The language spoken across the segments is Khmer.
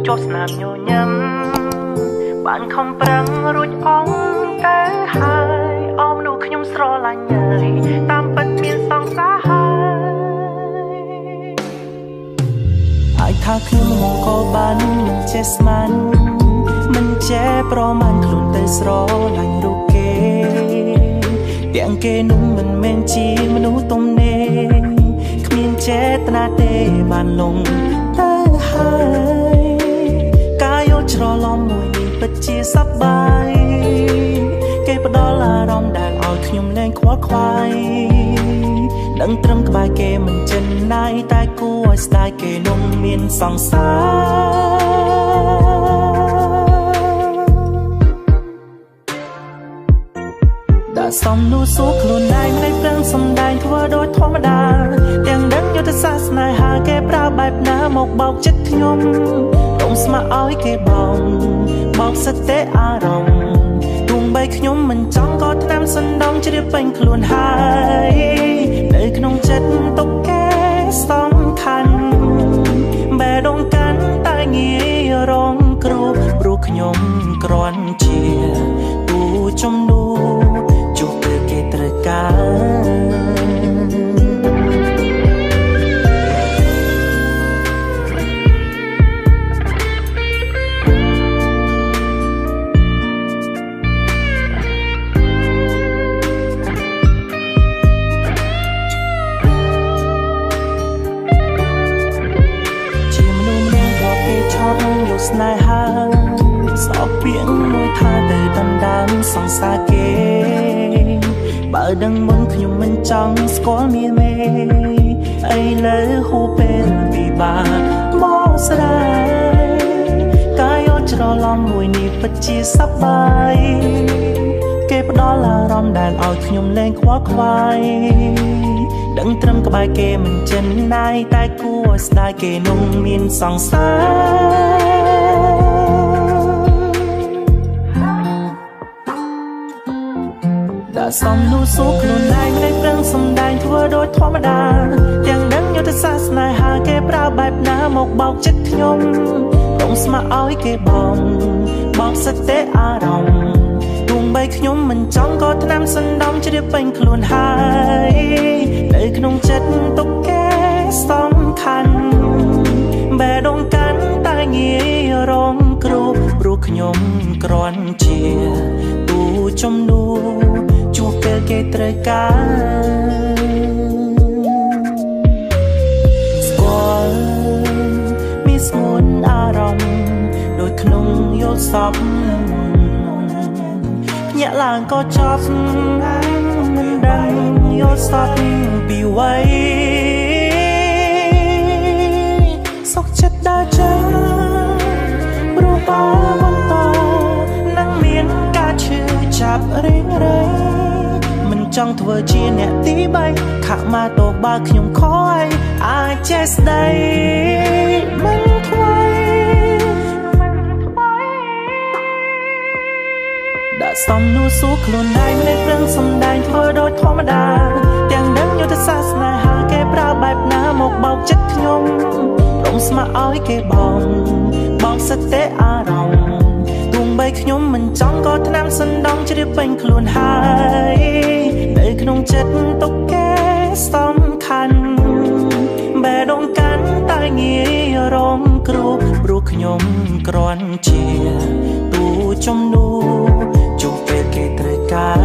ជាប់ស្នាមញញឹមបានខំប្រឹងរួចអងទៅហើយអមនោះខ្ញុំស្រឡាញ់ហើយតាមពិតមានសង្សារហើយអាចថាខ្ញុំមកក៏បានមិនចេះស្មានមិនចេះប្រមាណខ្លួនទៅស្រឡាញ់រូបគេទាំងគេនោះមិនមែនជាមនុស្សទំនេរគ្មានចេតនាទេបានលងទៅហើយការយល់ច្រឡំមួយនេះពិតជាសប្បាយគេផ្ដល់អារម្មណ៍ដែលឲ្យខ្ញុំលែងខ្វល់ខ្វាយដឹងត្រឹមក្បែរគេមិនចិនណាយតែគួរឲ្យស្ដាយគេនោះមានសង្សារសំនួសួរខ្លួនឯងមិនប្រឹងសំដែងធ្វើដូចធម្មតាទាំងដឹងយុទ្ធសាស្ត្រស្នេហាគេប្រើបែបណាមកបោកចិត្តខ្ញុំកុំស្ម័គ្រឲ្យគេបងបោកសិតតែអារម្មណ៍ទោះបីខ្ញុំមិនចង់ក៏ថ្នាំសណ្ដំជ្រាបពេញខ្លួនហើយនៅក្នុងចិត្តទុកគេសំខាន់បែរដងកាន់តែងាយរងគ្រោះព្រោះខ្ញុំគ្រាន់ជាទូជំនួជួបពេលគេត្រូវការជាមនុស្សម្នាក់ក៏គេឆត់យកស្នេហាសោកពីងមួយថាទៅដណ្ដើមសង្សារគេបើដឹងមុនខ្ញុំមិនចង់ស្គាល់មានមេឥឡូវហួពេលពិបាកមកស្រាយកាយច្រឡំមួយនេះពិតជាសប្បាយគេផ្ដល់អារម្មណ៍ដែលឲ្យខ្ញុំលែងខ្វល់ខ្វាយដឹងត្រឹមក្បែរគេមិនចិនណាយតែគួរឲ្យស្ដាយគេនោះមានសង្សារសំនួសួរខ្លួនឯងមិនប្រឹងសំដែងធ្វើដូចធម្មតាទាំងដឹងយុទ្ធសាស្ត្រស្នេហាគេប្រើបែបណាមកបោកចិត្តខ្ញុំកុំស្ម័គ្រឲ្យគេបងបោកសិតតែអារម្មណ៍ទោះបីខ្ញុំមិនចង់ក៏ថ្នាំសណ្ដំជ្រាបពេញខ្លួនហើយនៅក្នុងចិត្តទុកគេសំខាន់បែរដងកាន់តែងាយរងគ្រោះព្រោះខ្ញុំគ្រាន់ជាទូជំនួជួបពេលគេត្រូវការស្គាល់មានស្ងួនអារម្មណ៍ដូចក្នុងយល់សពភ្ញាក់ឡើងក៏ចប់មិនដឹងយល់សពពីវ័យសុខចិត្តដើរចេញព្រោះបើបន្តនឹងមានការឈឺចាប់រេងរៃមិនចង់ធ្វើជាអ្នកទី3ខមាតោបើខ្ញុំខយអាចចេះស្ដីមិនថ្មីដាក់សំនួសួរខ្លួនឯងមិនប្រឹងសំដែងធ្វើដូចធម្មតាទាំងដឹងយុទ្ធសាស្ត្រស្នេហាគេប្រើបែបណាមកបោកចិត្តខ្ញុំព្រមស្ម័គ្រឲ្យគេបងបោកសិតតែអារម្មណ៍ទោះបីខ្ញុំមិនចង់ក៏ថ្នាំសណ្ដំជ្រាបពេញខ្លួនហើយនៅក្នុងចិត្តទុកគេសំខាន់បែរដងកាន់តែងាយរងគ្រោះព្រោះខ្ញុំគ្រាន់ជាទូជំនួជួបពេលគេត្រូវការ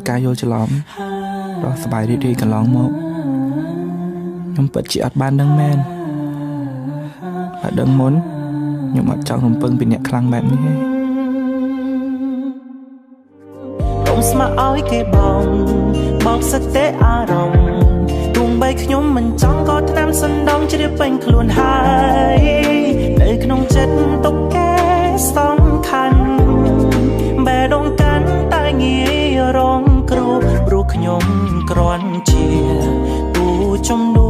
ការយល់ច្រឡំដ៏សប្បាយរីករាយកន្លងមកខ្ញុំពិតជាអត់បានដឹងមែនបើដឹងមុនខ្ញុំអត់ចង់រំពឹងពីអ្នកខ្លាំងបែបនេះទេកុំស្ម័គ្រឲ្យគេបងបោកសិតតែអារម្មណ៍ទោះបីខ្ញុំមិនចង់ក៏ថ្នាំសណ្ដំជ្រាបពេញខ្លួនហើយនៅក្នុងចិត្តទុកគេសំខាន់បែរដងកាន់តែងាយរងគ្រោះព្រោះខ្ញុំ គ្រាន់ជាទូជំនួ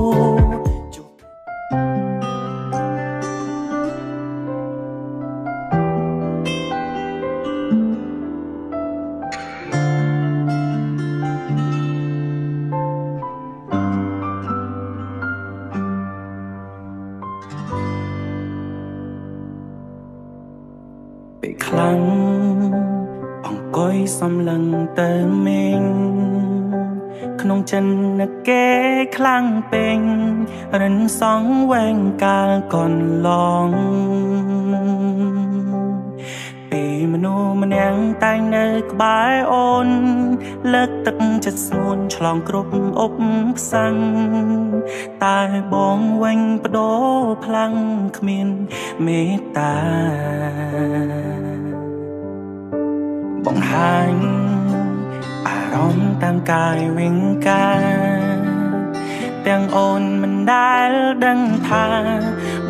ពេលខ្លាំងអង្គុយសំលឹងទៅមេងក្នុងចិនគេខ្លាំងពេញរិនសងវែងកាលកន្លងពេលមនុស្សម្នាក់តែងនៅក្បែរអូនលើកទឹកចិត្តស្ងួនឆ្លងគ្រប់ឧបសគ្គតែបងវិញបដូរផ្លាំងគ្មានមេត្តាបង្ហាញអារម្មណ៍តាមកាយវិការទាំងអូនមិនដែលដឹងថា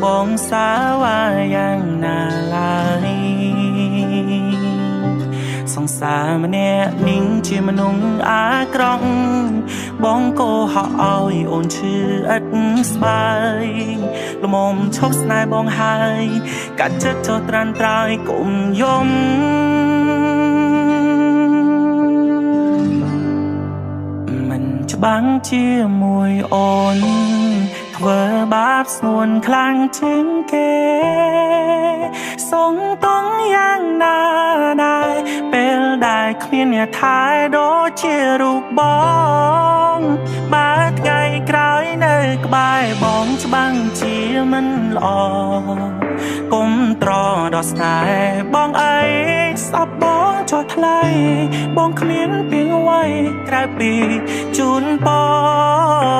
បងសាវ៉ាយ៉ាងណាឡើយសង្សារម្នាក់នេះជាមនុស្សអាក្រក់បងកោហកឲ្យអូនឈឺឥតស្បាយល្មមឈប់ស្នេហ៍បងហើយកាត់ចិត្តចុះត្រានត្រើយកុំយំមិនច្បាំងជាមួយអូនធ្វើបាបស្ងួនខ្លាំងជាងគេសងតងយ៉ាងណាដែរពេលដែលគ្មានអ្នកថែដូចជារូបបងបើថ្ងៃក្រោយនៅក្បែរបងច្បាំងជាមិនល្អគុំត្រដល់ស្នេហ៍បងអីសពបងចោះថ្លៃបងគ្មានពីអ្វីក្រៅពីជូនពរ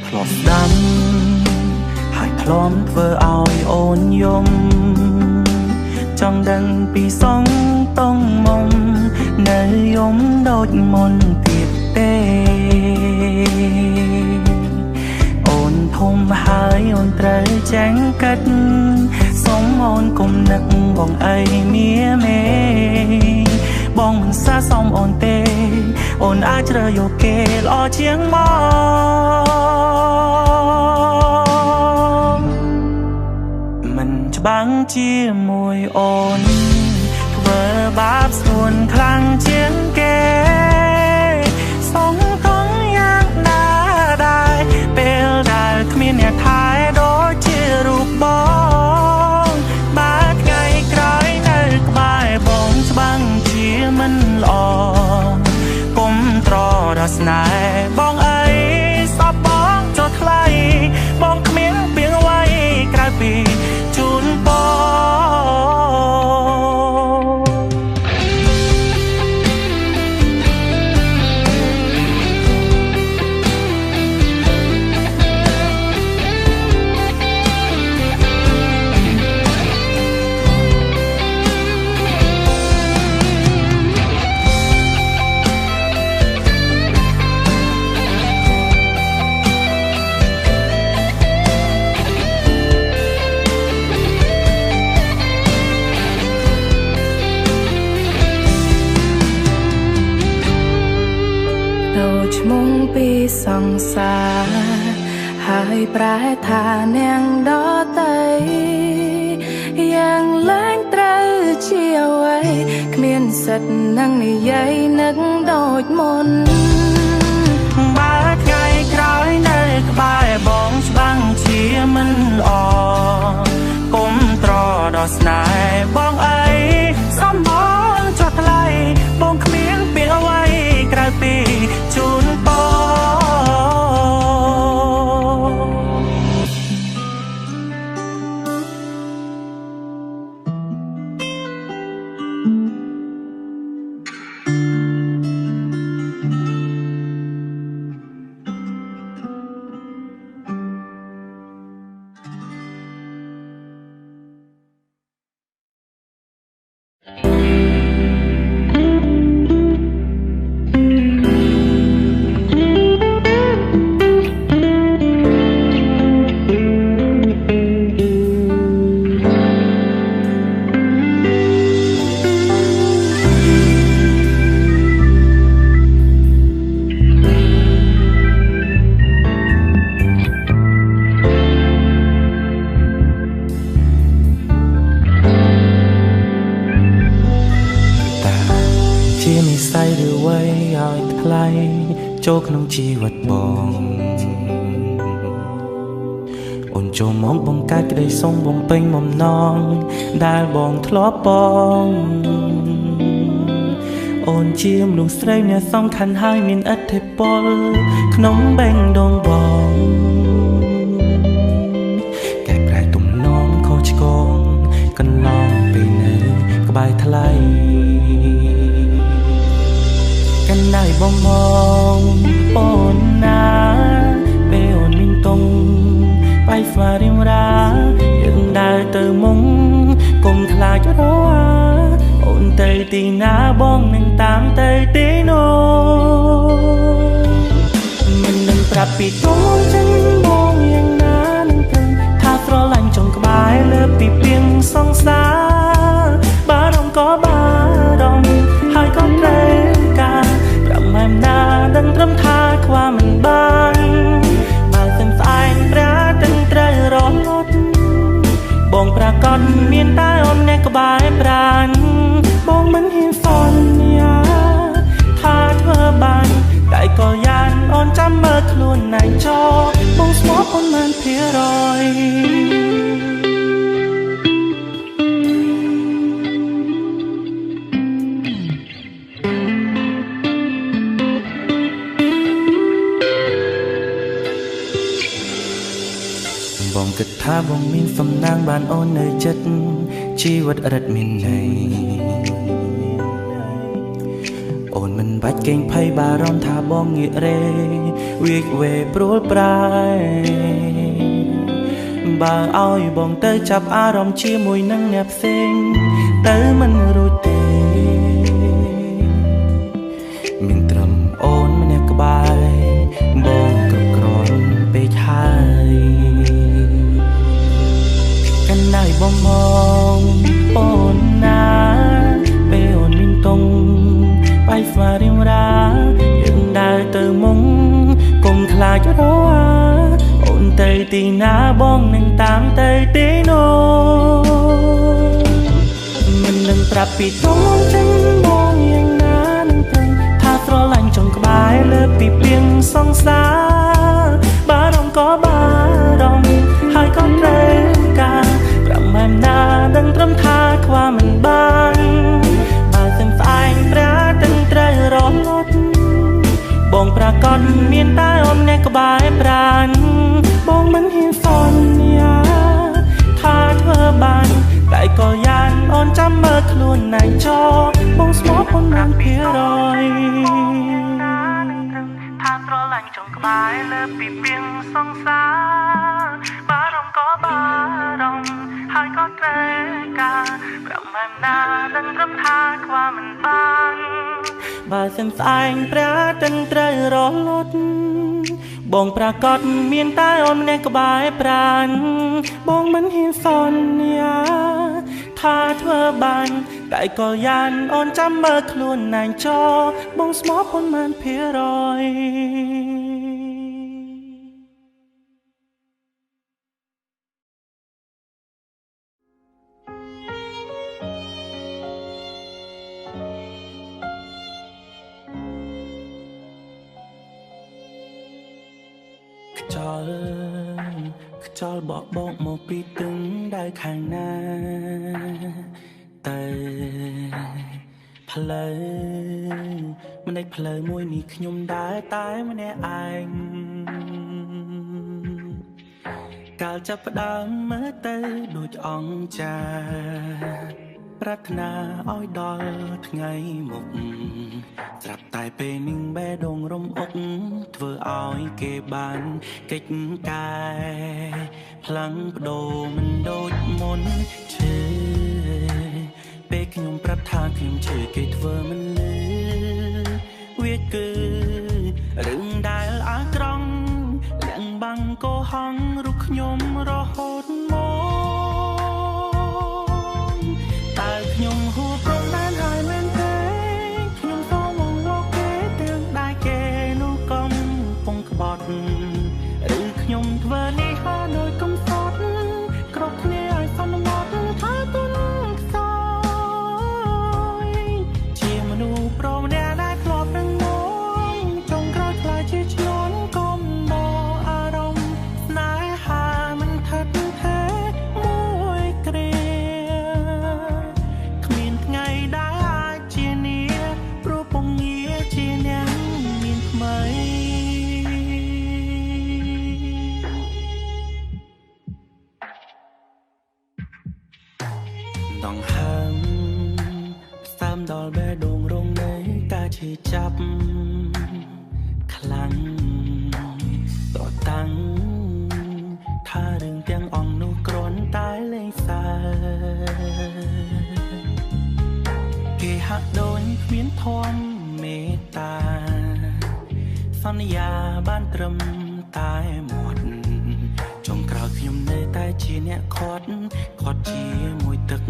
ធ្លាប់ស្ដាំហើយធ្លាប់ធ្វើឲ្យអូនយំចង់ដឹងពីសងតងមុំនៅយំដូចមុនទៀតទេអូនធំហើយអូនត្រូវចាញ់កាត់សុំអូនគុំនឹកបងអីមៀមេបងមិនសាសុំអូនទេអូនអាចជ្រើសយកគេល្អជាងមកមិនច្បាំងជាមួយអូនធ្វើបាបស្ងួនខ្លាំងជាងគេសងតងយ៉ាងណាដែរពេលដែលគ្មានអ្នកថែដូចជារូបបងបើថ្ងៃក្រោយនៅក្បែរបងច្បាំងជាមិនល្អគុំត្រដល់ស្នេហ៍បងអីសពបងចុះថ្លៃបងគ្មានពីអ្វីក្រៅពីជូនពរ ឈ្មោះពីសង្សារហើយប្រែថានាងដតីយ៉ាងលែងត្រូវជាអ្វីគ្មានសិទ្ធនឹងនិយាយនឹកដូចមុនបើថ្ងៃក្រោយនៅក្បែរបងច្បាំងជាមិនល្អគុំត្រដល់ស្នេហ៍បងអីសំបងចោះថ្លៃបងគ្មានពីអ្វីក្រៅពីជូនពរ ជានិស័យឬអ្វីឲ្យថ្លៃចូលក្នុងជីវិតបងអូនចូលមកបង្កើតក្តីសុំបំពេញបំណងដែលបងធ្លាប់បងអូនជាមនុស្សស្រីអ្នកសំខាន់ហើយមានឥទ្ធិពលក្នុងបេះដូងបងកែប្រែទំនងខុសឆ្គងកន្លងពេលនៅក្បែរថ្លៃកណ្ដៃបងបងអូនណាពេលអូនមានតុងបាយស្វារៀមរាយើងដើរទៅមុងកុំខ្លាចរអាអូនទៅទីណាបងនឹងតាមទៅទីនោះមិននឹងប្រាប់ពីតុងចិនបងយ៉ាងណានឹងព្រឹងថាស្រឡាញ់ចង់ក្បែរលើពីពីងសង្សារបារម្ភក៏បារម្ភហើយក៏ត្រូវការប្រាប់ម៉ែណាដឹងត្រឹមថាខ្វះមិនបានបើសិនស្អែកព្រះទាំងត្រូវរលត់បងប្រកាសមានតែអូនអ្នកក្បែរប្រានបងមិនហ៊ានសន្យាថាធ្វើបានតែក៏យ៉ាងអូនចាំមើលខ្លួនឯងចោបងស្មោះប៉ុន្មានភាគរយបងគិតថាបងមានសំណាងបានអូននៅចិត្តជីវិតរឹតមានន័យអូនមិនបាច់កេងភ័យបារម្ភថាបងងាករេវាចវេព្រួលប្រែបើឲ្យបងទៅចាប់អារម្មណ៍ជាមួយនឹងអ្នកផ្សេងទៅមិនរួចទេមានត្រឹមអូនម្នាក់ក្បែរបងគ្រប់គ្រាន់ពេកហើយកណ្ដៃបងបងអូនណាពេលអូនមានតុងបាយស្វារៀមរាយើងដើរទៅមុងកុំខ្លាចរអាអូនទៅទីណាបងនឹងតាមទៅទីនោះមិននឹងប្រាប់ពីតុងចិនបងយ៉ាងណានឹងព្រឹងថាស្រឡាញ់ចង់ក្បែរលើពីពីងសង្សារបារម្ភក៏បារម្ភហើយក៏ត្រូវការប្រាប់ម៉ែណាដឹងត្រឹមថាខ្វះមិនបានបើសិនស្អែកព្រះទាំងត្រូវរលត់បងប្រកាសមានតែអូនអ្នកក្បែរប្រានបងមិនហ៊ានសន្យាថាធ្វើបានតែក៏យ៉ាងអូនចាំមើលខ្លួនឯងចោបងស្មោះប៉ុន្មានភាគរយថាស្រឡាញ់ចង់ក្បែរលើពីពីងសង្សារបារម្ភក៏បារម្ភហើយក៏ត្រូវការប្រាប់ម៉ែណាដឹងត្រឹមថាខ្វះមិនបានបើសិនស្អែកព្រះទាំងត្រូវរលត់បងប្រកាសមានតែអូនម្នាក់ក្បែរប្រានបងមិនហ៊ានសន្យាថាធ្វើបានតែក៏យ៉ាងអូនចាំមើលខ្លួនឯងចោបងស្មោះប៉ុន្មានភាគរយខ្យល់បកបោកមកពីទឹងដៅខាងណាទៅផ្លូវម្នាក់ផ្លូវមួយនេះខ្ញុំដើរតែម្នាក់ឯងកាលចាប់ផ្ដើមមើលទៅដូចអង្គចាប្រាថ្នាឲ្យដល់ថ្ងៃមុខស្រាប់តែពេលនឹងបេះដូងរំអុកធ្វើឲ្យគេបានកិច្ចកែផ្លាំងបដូរមិនដូចមុនឈឺពេលខ្ញុំប្រាប់ថាខ្ញុំឈឺគេធ្វើមិនលឺវាគឺរឿងដែលអាក្រង់លាក់បាំងកុហករូបខ្ញុំរហូតមកតើខ្ញុំហួព្រំដែនហើយមែនទេខ្ញុំសូមអង្វរគេទាំងដែរគេនោះកំពុងក្បត់ឬខ្ញុំធ្វើនេះហើយដោយកំសត់គ្រប់គ្នាឲ្យសន្មត់ថាទុនខ្សោយជាមនុស្សប្រ ល់បេះដូងរងនៅការឈឺចាប់ខ្លាំងតតាំងថារឿងទាំងអង្គនោះគ្រាន់តែលេងសើចគេហាក់ដូចគ្មានធម៌មេត្តាសន្យាបានត្រឹមតែមាត់ចុងក្រោយខ្ញុំនៅតែជាអ្នកខាត់ខាត់ជាមួយទឹក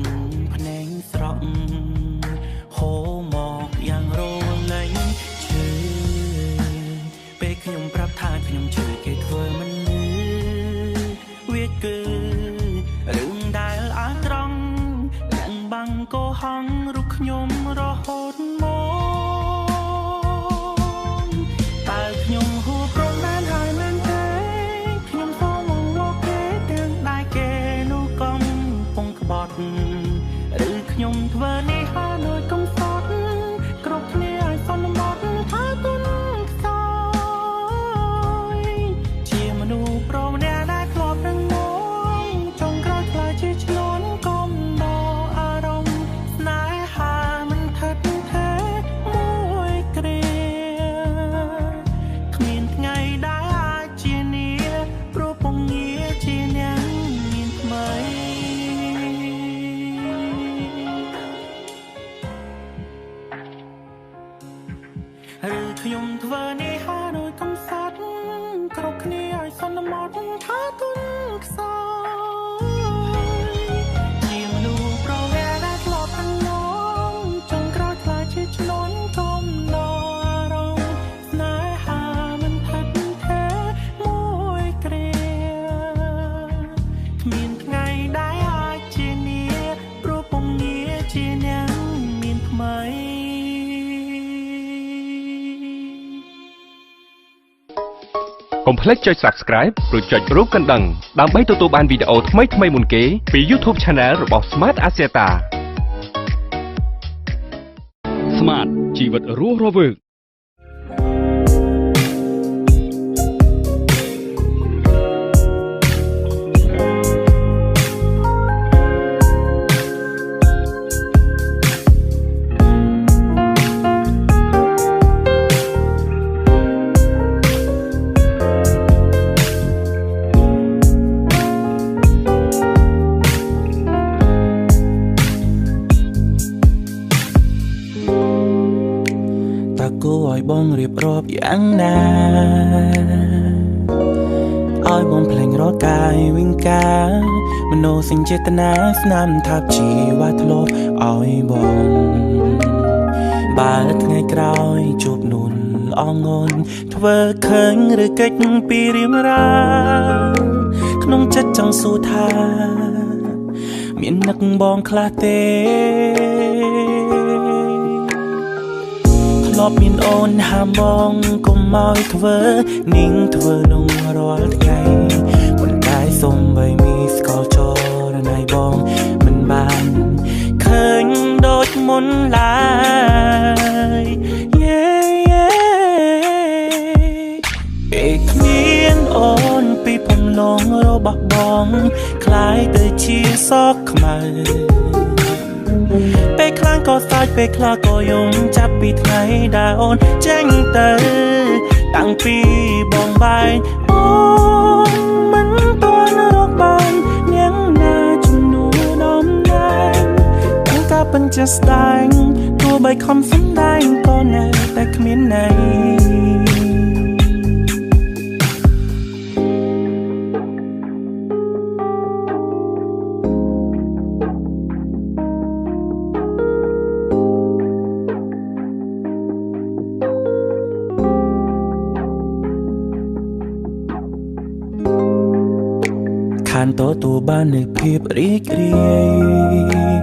ភ្នែកស្រក់ហូរមកយ៉ាងរលែងឈឺពេលខ្ញុំប្រាប់ថាខ្ញុំជឿគេធ្វើមិនលឺវាគឺរឿងដែលអាក្រង់លាក់បាំងកុហករូបខ្ញុំរហូតមកតើខ្ញុំហួព្រមបានហើយមែនទេខ្ញុំសូមអង្វរគេទាំងដែរគេនោះកំពុងក្បត់ឬខ្ញុំធ្វើនេះហើយដូចកំសត់គ្រប់គ្នាឲ្យសន្មត់ថាគុណខ្សោយជាមនុស្សប្រុសម្នាក់ដែលធ្លាប់រឹងមាំចុងក្រោយខ្លាចជាឈ្នួនកំដរអារម្មណ៍ស្នេហាមិនថិតថេរមួយគ្រាគ្មានថ្ងៃដែលអាចជានាព្រោះពងងារជាអ្នកមានថ្មីឬខ្ញុំធ្វើនេះហើយដូចកំសត់គ្រប់គ្នាឲ្យសន្មត់ថាទុនខ្សោយជាមនុស្សប្រវែដែលធ្លាប់រឹងមាំចុងក្រោយខ្លាចជាឈ្នួនកំដរអារម្មណ៍ស្នេហាមិនថិតថេរមួយគ្រាគ្មានថ្ងៃដែលអាចជានាព្រោះពងងារជាអ្នកមានថ្មីកុំភ្លេចចុច Subscribe ឬចុចរូបកណ្ដឹងដើម្បីទទួលបានវីដេអូថ្មីៗមុនគេពី YouTube Channel របស់ Smart Axiata Smart ជីវិតរស់រវើក គួរឲ្យបងរៀបរាប់យ៉ាងណាឲ្យបងភ្លេងរាល់កាយវិការមโนសញ្ចេតនាស្នាមថាជីវៈធ្លាប់ឲ្យបងបើថ្ងៃក្រោយជួបនួនអងងនធ្វើឃើញឬកិច្ចពីរៀមរាក្នុងចិត្តចង់សួរថាមាននឹកបងខ្លះទេធ្លាប់មានអូនហាមបងកុំឲ្យធ្វើនាងធ្វើនងរាល់ថ្ងៃប៉ុន្តែសូម្បីមីស្គាល់ចរណៃបងមិនបានឃើញដូចមុនឡើយយេយេពេលគ្មានអូនពីពំលងរបស់បងคล้ายទៅជាសក់ខ្មៅពេលខ្លាំងក៏សើចពេលខ្លះក៏យំចាប់ពីថ្ងៃដែលអូនចេញទៅតាំងពីបងបែកអូនមិនទាន់រកបានយ៉ាងណាជំនួសដំណែងទាំងការពេញចិត្តស្ដែងទោះបីខំសម្ដែងក៏នៅតែគ្មានន័យខានទទួលបាននូវភាពរីករាយ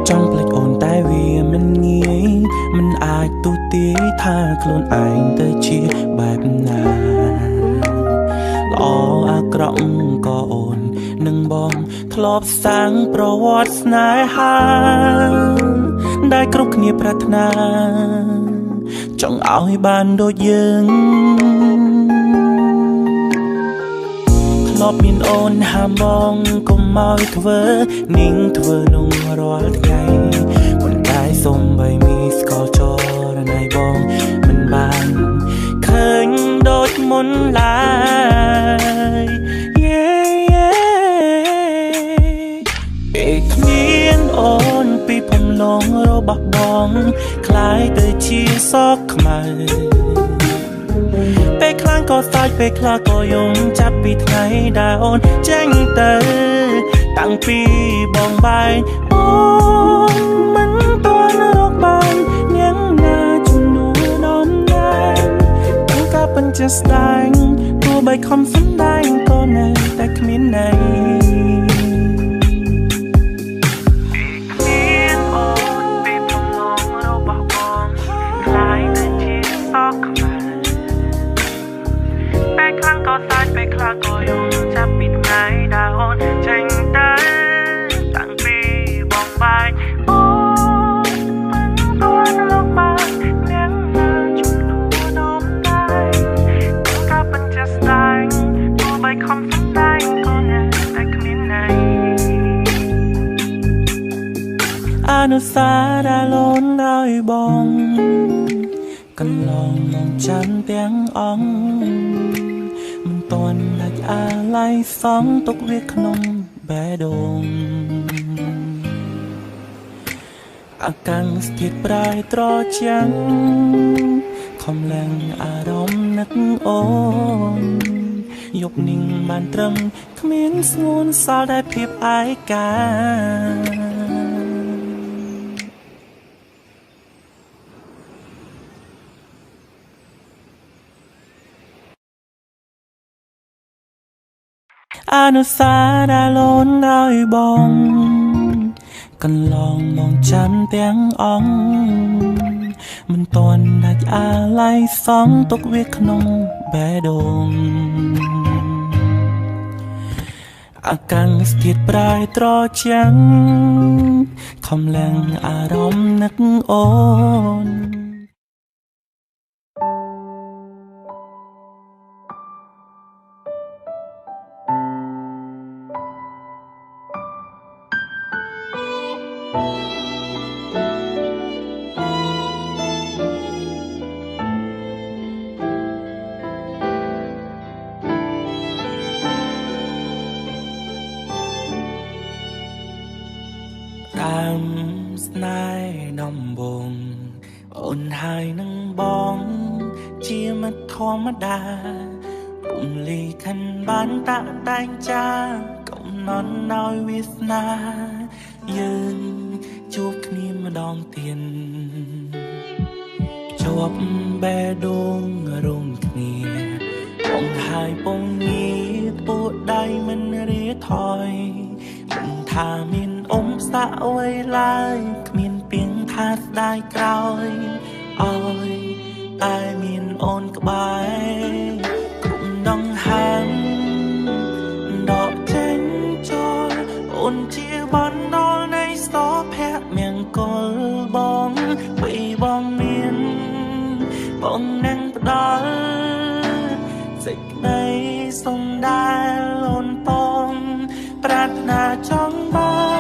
ចង់ភ្លេចអូនតែវាមិនងាយមិនអាចទូទាយថាខ្លួនឯងទៅជាបែបណាល្អអាក្រក់ក៏អូននឹងបងធ្លាប់សាងប្រវត្តិស្នេហាដែលគ្រប់គ្នាប្រាថ្នាចង់ឲ្យបានដូចយើងធ្លាប់មានអូនហាមបងកុំឲ្យធ្វើនាងធ្វើនងរាល់ថ្ងៃប៉ុន្តែ ឡងរបស់បងคล้ายទៅជាសក់ខ្មៅពេលខ្លាំងក៏សើចពេលខ្លះក៏យំចាប់ពីថ្ងៃដែលអូនចេញទៅតាំងពីបងបែកអូនមិនទាន់រកបានញ៉ាំណាជំនួសដំណាងតាំងការពិនជាស្ដែងទោះបីខំសម្ដែងក៏នៅតែគ្មានន័យពេលខ្លះក៏យំចាប់ពីថ្ងៃដែលអូនចេញទៅតាំងពីបងបែកអូនមិនទាន់រកបានអ្នកណាជំនួសដំណើរការពិនជាស្ដែងទោះបីខំសម្ដែងក៏នៅតែគ្មានន័យអនុសារដែលអូនឲ្យបងកន្លងមកចាំទាំងអង្គមិនទាន់ដាច់អាល័យសងទុកវាក្នុងបេះដូងអាកាំងស្ថិតប្រែត្រជាំងខំឡើងអារម្មណ៍នឹកអូនយប់នេះបានត្រឹមគ្មានស្ងួនសល់តែភាពឯកាអនុសារដែលអូនឲ្យបងកន្លងមកចាំទាំងអង្គមិនទាន់ដាច់អាល័យសងទុកវាក្នុងបេះដូងអាកាំងស្ថិតប្រែត្រជាំងខំឡើងអារម្មណ៍នឹកអូនដើមស្នេហ៍ដំបងអូនហើយនឹងបងជាមិត្តធម្មតាពុំលីខិនបានតាក់តែងចាកំណត់ដោយវាសនាយើងជួបគ្នាម្ដងទៀតជាប់បេះដូងរួមគ្នាបងហើយពងងារពួកដៃមិនរាថយមិនថាមានអ៊ំសាក់អ្វីឡើយគ្មានពីងថាស្ដាយក្រោយអើយតែមានអូនក្បែរគុំដងហាងដកចេញចូលអូនជាបណ្ដលនៃសភៈមង្គលបងពីបងមានបងនឹងផ្ដល់សេចក្តីសុំដែលអូនបងប្រាថ្នាចង់បាន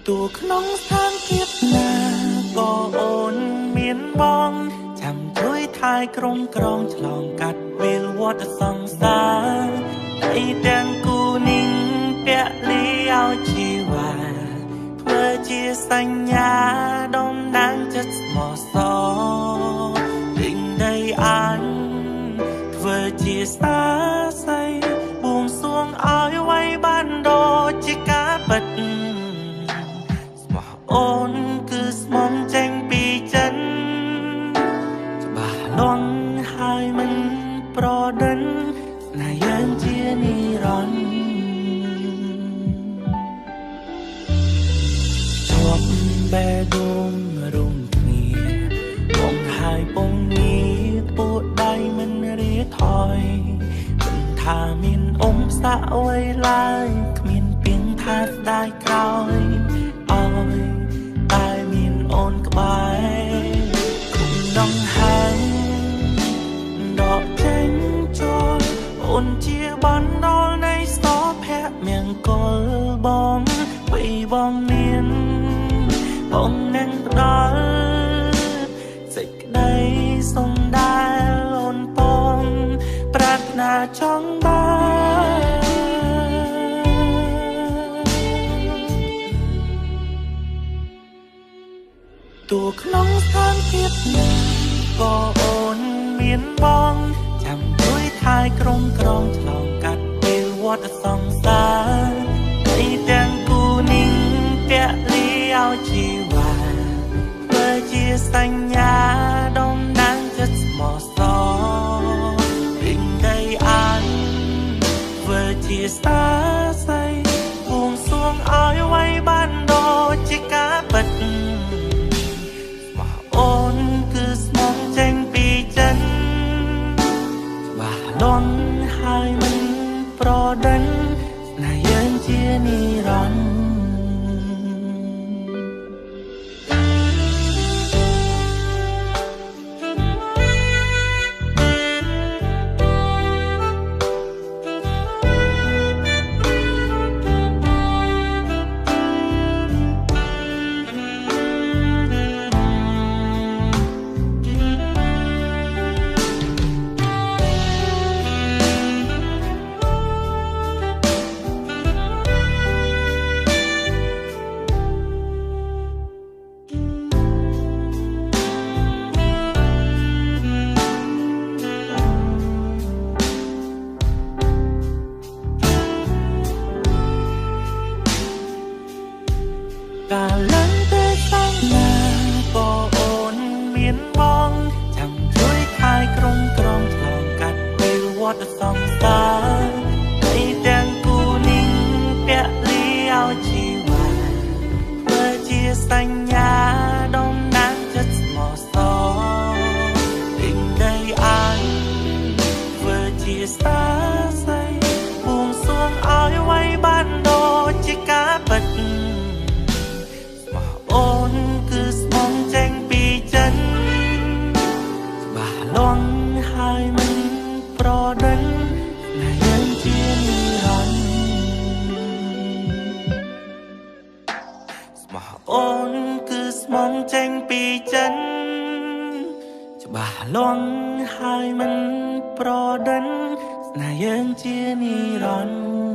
ទោះក្នុងស្ថានភាពណាក៏អូនមានបងចាំជួយថែក្រុងក្រងឆ្លងកាត់វេលវត្តសង្សារតែទាំងគូនឹងពលីឲ្យជីវ៉ាធ្វើជាសញ្ញាតំណាងចិត្តស្មោះសរទិញដីអានធ្វើជាសាស័យបួងសួងឲ្យໄວបានដូចជាការពិតស្មោះអូនគឺស្មងចេញពីចិនច្បាស់លាស់ហើយមិនប្រដិនស្នេហ៍យើងជានិរន្តរ៍ជាប់បេះដូងរួមគ្នាបងហើយពងងារពួកដៃមិនរាថយមិនថាមានអ៊ំសាក់អ្វីឡើយគ្មានពីងថាស្ដាយក្រោយអើយតែមានអូនក្បែរគុំដងហាងដកចេញចូលអូនជាបណ្ដលនៃសភៈមង្គលបងពីបងមានបងនឹងផ្ដល់សេចក្តីសុំដែលអូនបងប្រាថ្នាចង់បាន ត្តសង្សារឯទាំងគូនឹងពលីឲ្យជីវ៉ាធ្វើជាសញ្ញាតំណាងចិត្តស្មោះសរវិញដីអានធ្វើជាសាស័យបួងសួងឲ្យໄວបានដូចជាការពិតស្មោះអូនគឺស្មងចេញពីចិនច្បាស់លាស់ហើយមិនប្រដិនស្នេហ៍យើងជានិរន្តរ៍កាលឡើងទៅសាងណាក៏អូនមានបងចាំជួយថែក្រុងក្រងឆ្លងកាត់ពីវត្តសង្សារឯទាំងគូនឹងពលីឲ្យជីវ៉ាធ្វើជាសញ្ញាតំណាងចិត្តស្មោះសរវិញដីអានធ្វើជាសាស័យបួងសួងឲ្យໄວបានដូចជាការពិតអូនគឺស្មងចេញពីចិនច្បាស់លាស់ហើយមិនប្រដិនស្នេហ៍យើងជានិរន្តរ៍ស្មោះអូនគឺស្មងចេញពីចិនច្បាស់លាស់ហើយមិនប្រដិនស្នេហ៍យើងជានិរន្តរ៍